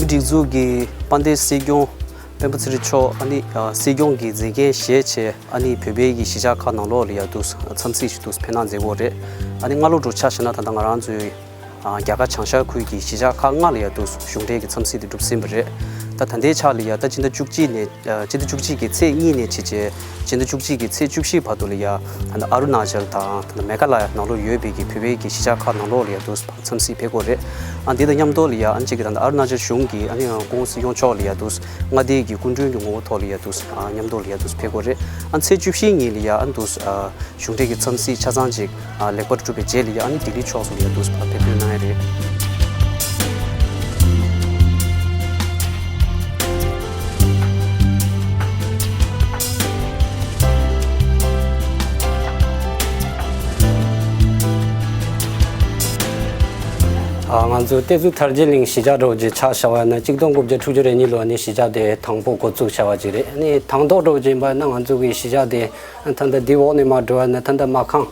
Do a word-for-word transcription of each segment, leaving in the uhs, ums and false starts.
སྒྲིག་འཛུགས་ཀྱི་དཔལ་ལྡན་སྲིད་སྐྱོང་སྤེན་པ་ཚེ་རིང་མཆོག་ཨ་ནི་ཨ་སྲིད་སྐྱོང་གི་མཛད་འགན་བཞེས་བྱས། ཨ་ནི་བོད་པའི་གི་གཞིས་ཆགས་ཁག་ནང་ལོགས་ལ་ཡ་འདུག་འཚམས་གཟིགས་ཤིག་འདུག་ཕེབས་གནང་མཛད་ཡོད་རེད། ཨ་ནི་སྔ་ལོ་འདྲ་ཆ་བཞག་ན་ད་ལྟ་ང་རང་ཚོའི་ཨ་རྒྱ་གར་བྱང་ཤར་ཁུལ་གྱི་གཞིས་ཆགས་ཁག་ལྔ་ལ་ཡ་འདུག་གཞུང་འབྲེལ་གྱི་འཚམས་གཟིགས་དེ་གྲུབ་ཟིན་པ་རེད། ད་ད་ལྟའི་ཆ་ལ་ཡ་ད་སྤྱི་ཟླ་བཅུ་གཅིག་ནས་ཨ་སྤྱི་ཟླ་བཅུ་གཅིག་གི་ཚེས་གཉིས་ནས་བྱས་བྱས་སྤྱི་ཟླ་བཅུ་གཅིག་གི་ཚེས་བཅུ་བཞི་བར་དུ་ལ་ཡ་ད་ལྟ་ཨ་རུ་ན་ཅལ་དང་ད་ལྟ་མེ་ག་ལ་ཡ་ནང་ལོགས་ཡོད་པའི་གི་བོད་པའི་གི་གཞིས་ཆགས་ཁག་ནང་ལོགས་ལ་ཡ་འདུག་འཚམས་གཟིགས་ཕེབས་ཀྱི་ཡོད་རེད། ཨ་འདི་དང་མཉམ་དུ་ལ་ཡ་ཨ་ནི་གཅིག་གི་ད་ལྟ་ཨ་རུ་ན་ཅལ་གཞུང་གི་ཨ་ནི་ཨ་ཁོང་སྲིད་སྐྱོང་མཆོག་ལ་ཡ་འདུག་མངའ་སྡེ་གི་སྐུ་མགྲོན་གྱི་ངོ་བོ་ཐོག་ལ་ཡ་འདུག་ཨ་མཉམ་དུ་ལ་ཡ་འདུག་ཕེབས་ཀྱི་ཡོད་རེད། ཨ་ཚེས་བཅུ་བཞི་ཉིན་ལ་ཡ་ཨ་འདུག་ཨ་གཞུང་འབྲེལ་གྱི་འཚམས་གཟིགས་ཆ་ཚང་ཅིག་ཨ་ལེགས་པར་གྲུབ་པའི་རྗེས་ལ་ཡ་ཨ་ནི་ལྡི་ལི་ཕྱོགས་སུ་ལ་ཡ་འདུག་ཕེབས་ཐོན་གནང་ཡ་རེད། ཨ་ང་ཚོ་བསྟན་འཛིན་དར་རྒྱས་གླིང་གཞིས་ཆགས་འདྲ་བོ་ཅིག་ཆ་བཞག་པ་ན་གཅིག་སྟོང་དགུ་བརྒྱ་དྲུག་ཅུ་རེ་གཉིས་ལོ་ནས་གཞིས་ཆགས་དེ་དང་པོ་འགོ་བཙུགས་བྱས་པ་ཅིག་རེད། ཨ་ནི་དང་ཐོག་འདྲ་བོ་ཅིག་ཡིན་པ་ན་ང་ཚོ་གི་གཞིས་ཆགས་དེ་ད་ལྟ་འདི་འོག་ནས་མར་འགྲོ་བ་ན་ད་ལྟ་མ་ཁང་།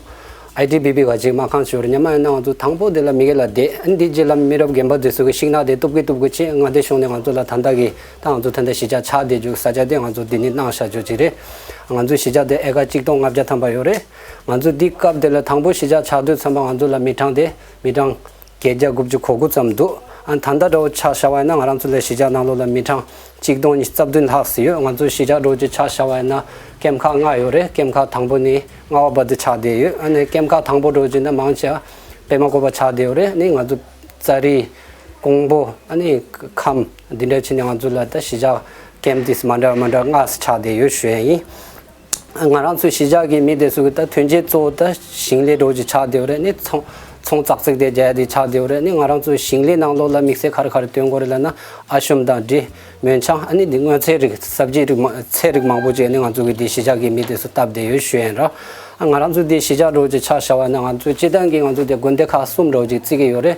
ཨའི་ཌི་བི་བི་བ་ཅིག་མ་ཁང་ཞིག་ཡོད་རེད། སྔོན་མ་ཡིན་ན་ང་ཚོ་དང་པོ་དེ་ལ་མི་སྒེར་ལ་བསྡད། ཨ་ནི་འདིའི་རྗེས་ལ་མི་རབས་རྒན་པ་དེ་ཚོ་གི་ཤིང་ནགས་དེ་གཏུབ་གི་གཏུབ་གི་བྱས། མངའ་སྡེ་གཞུང་ནས་ང་ཚོ་ལ་ད་ལྟ་གི་ད་ང་ཚོ་ད་ལྟ་གཞིས་ཆགས་ཆགས་བསྡད་རྒྱུ་ས་ཆ་དེ་ང་ཚོ་འདི་ནས་གནང་བཞག་རྒྱུ་ཅིག་རེད། ང་ཚོའི་གཞིས་ཆགས་དེ་ཨེ་ཀར་གཅིག་སྟོང་ལྔ་བརྒྱ་ཐམ་པ་ཡོད་རེད། ང་ཚོ་འདི་སྐབས་དེ་ལ་དང་པོ་གཞིས་ཆགས་ཆགས་དུས་ཙམ་པ་ང་ཚོ་ལ་མི་གྲངས་དེ་མི་གྲངས་བརྒྱད་བརྒྱ་དགུ་བཅུ་གོ་དགུ་ཙམ་འདུག་ཨ་ད་ལྟ་འདྲ་བོ་ཆ་བཞག་པ་ཡིན་ན་ང་རང་ཚོ་ལ་གཞིས་ཆགས་ནང་ལོགས་ལ་མི་གྲངས་གཅིག་སྟོང་ཉི་ཤུ་རྩ་བདུན་ལྷག་ཙམ་ཡོད། ང་ཚོ་གཞིས་ཆགས་འདྲ་བོ་ཅིག་ཆ་བཞག་པ་ཡིན་ན་ཀེམ་ཁག་ལྔ་ཡོད་རེད། ཀེམ་ཁག་དང་པོ་ནས་ལྔ་པ་བར་དུ་ཆགས་བསྡད་ཡོད། ཨ་ནི་ཀེམ་ཁག་དང་པོ་འདྲ་བོ་ཅིག་ན་མང་ཆེ་བ་པད་མ་བཀོད་པ་ཆགས་བསྡད་ཡོད་རེད། ཨ་ནི་ང་ཚོ་ཙཱ་རི་ཀོང་པོ་ཨ་ནི་ཁམས་འདི་འདྲ་བྱས་ནས་ང་ཚོ་ལ་ད་གཞིས་ཆགས་ཀེམ་དེ་མ་འདྲ་མ་འདྲ་ལྔ་ཙམ་ཆགས་བསྡད་ཡོད་ཞུ་ཡ་ཡིན། ང་རང་ཚོའི་གཞིས་ཆགས་ཀྱི་མི་དེ་ཚོ་གི་ད་ཐོན་སྐྱེད་གཙོ་བོ་ད་ཞིང་ལས་འདྲ་བོ་ཅིག་ཆགས་བསྡད་ཡོད་རེད། ཨ་ནི་ཚོང་ཚོང་ཙག་ཙིག་དེ་རྒྱག་ཡ་དེ་ཆགས་བསྡད་ཡོད་རེད། ཨ་ནི་ང་རང་ཚོའི་ཞིང་ལས་ནང་ལོགས་ལ་དམིགས་བསལ་ག་རེ་ག་རེ་སྟོན་དགོས་རེད་ལབ་ན་ཨ་ཤོམ་དང་འབྲས། མོན་ཆང་ཨ་ནི་འདི་སྔོ་ཚལ་རིགས་སབ་ཇི་རིགས་མ་ཚལ་རིགས་མང་པོ་ཅིག་ཨ་ནི་ང་ཚོ་གི་འདི་གཞིས་ཆགས་ཀྱི་མི་དེ་ཚོ་བཏབ་བསྡད་ཡོད་ཞུ་ཡིན་ར། ཨ་ང་རང་ཚོ་འདི་གཞིས་ཆགས་འདྲ་བོ་ཅིག་ཆ་བཞག་པ་ན་ང་ཚོ་སྤྱི་བཏང་གི་ང་ཚོ་འདི་དགོན་སྡེ་ཁག་གསུམ་འདྲ་བོ་ཅིག་བརྩི་གི་ཡོད་རེད།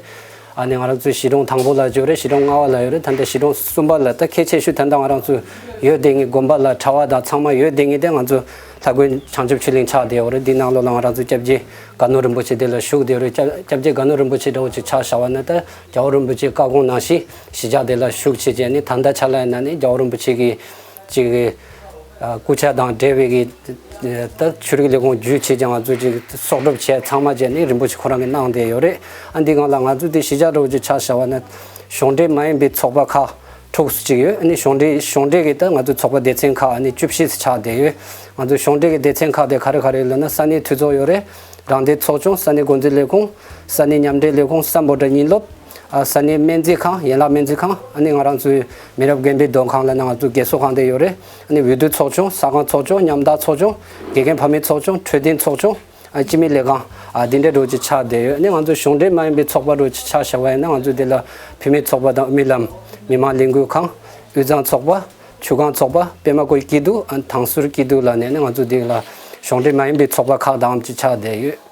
ཨ་ནི་ང་རང་ཚོའི་གཞིས་གྲོང་དང་པོ་ལ་ཡོད་རེད། གཞིས་གྲོང་ལྔ་པ་ལ་ཡོད་རེད། ད་ལྟ་གཞིས་གྲོང་གསུམ་པ་ལ་ད་གལ་ཆེ་ཤོས་ད་ལྟ་ང་རང་ཚོ་ཡོད་བསྡད་མཁན་དགོན་པ་ལ་གྲྭ་པ་དང་ཚང་མ་ཡོད་བསྡད་མཁན་དེ་ང་ཚོ་ལྷ་དགོན་བྱང་ཆུབ་ཆོས་གླིང་ཆགས་བསྡད་ཡོད་རེད། འདི་ནང་ལོགས་ལ་ང་རང་ཚོ་སྐྱབས་རྗེ་དགའ་ནོར་རིན་པོ་ཆེ་དེ་ལ་བཞུགས་བསྡད་ཡོད་རེད། སྐྱབས་སྐྱབས་རྗེ་དགའ་ནོར་རིན་པོ་ཆེ་འདྲ་བོ་ཅིག་ཆ་བཞག་པ་ན་ད་རྒྱལ་བ་རིན་པོ་ཆེའི་བཀའ་དགོངས་ནང་བཞིན་གཞིས་ཆགས་དེ་ལ་བཞུགས་བྱས་བྱས་ནི་ད་ལྟ་ཆ་ལ་ཡིན་ན་ནི་རྒྱལ་བ་རིན་པོ་ཆེ་གི་ཅིག་གི་ཨ་སྐུ་ཕྱྭ་དང་འབྲེལ་བའི་གི་ད་ཆོས་རིག་ལས་ཁུངས་བརྒྱུད་བྱས་ཀྱང་ང་ཚོ་ཅིག་གསོག་སྒྲུབ་བྱས་ཚང་མ་བྱས་ནས་རིན་པོ་ཆེ་ཁོ་རང་གིས་གནང་བསྡད་ཡོད་རེད། ཨ་འདི་སྒང་ལ་ང་ཚོ་དེ་གཞིས་ཆགས་འདྲ་བོ་ཅིག་ཆ་བཞག་པ་ན་གཞུང་འབྲེལ་མ་ཡིན་པའི་ཚོགས་པ་ཁག་དྲུག་ཅིག་ཡོད། ཨ་ནི་གཞུང་འབྲེལ་གཞུང་འབྲེལ་གྱི་ད་ང་ཚོའི་ཚོགས་པ་སྡེ་ཚན་ཁག་ཨ་ནི་བཅུ་བཞི་ཆགས་བསྡད་ཡོད། ང་ཚོའི་གཞུང་འབྲེལ་གྱི་སྡེ་ཚན་ཁག་དེ་ག་རེ་ག་རེ་ཡོད་ལབ་ན་ས་གནས་འཐུས་ཚོགས་ཡོད་རེད། རང་བདེན་ཚོགས་ཆུང་། ས་གནས་འགོ་འཛིན་ལས་ཁུངས། ས་གནས་མཉམ་འབྲེལ་ལས་ཁུངས། སམ་བྷོ་ཊ་གཉིད་སློབ། ཨ་ས་གནས་སྨན་རྩིས་ཁང་། ཡན་ལག་སྨན་རྩིས་ཁང་། ཨ་ནི་ང་རང་ཚོའི་མི་རབས་རྒན་པའི་སྡོད་ཁང་ལབ་ན་ང་ཚོའི་རྒས་གསོ་ཁང་དེ་ཡོད་རེད། ཨ་ནི་འོས་བསྡུ་ཚོགས་ཆུང་། ས་ཁང་ཚོགས་ཆུང་། ཉམ་ཐག་ཚོགས་ཆུང་། དགེ་རྒན་ཕ་མའི་ཚོགས་ཆུང་། འཕྲོད་བསྟེན་ཚོགས་ཆུང་། ཨ་སྤྱི་མི་ལས་ཁང་། ཨ་འདི་འདྲའི་འདྲ་བོ་ཅིག་ཆགས་བསྡད་ཡོད། ཨ་ནི་ང་ཚོ་གཞུང་འབྲེལ་མ་ཡིན་པའི་ཚོགས་པ་འདྲ་བོ་ཅིག་ཆ་བཞག་པ་ཡིན་ན་ང་ཚོ་འདི་ལ་བུད་མེད་ཚོགས་པ་དང་རྨི་ལམ། མི་དམངས་ལས་འགུལ་ཁང་། དབུས་གཙང་ཚོགས་པ། ཆུ་སྒང་ཚོགས་པ། པད་མ་བཀོད་སྐྱིད་སྡུག་ཨ་དང་ཟུར་སྐྱིད་སྡུག་ལབ་ནས་ནི་ང་ཚོ་འདི་ལ་གཞུང་འབྲེལ་མ་ཡིན་པའི་ཚོགས་པ་ཁག་དང་ཅིག་ཆགས་བསྡད་ཡོད།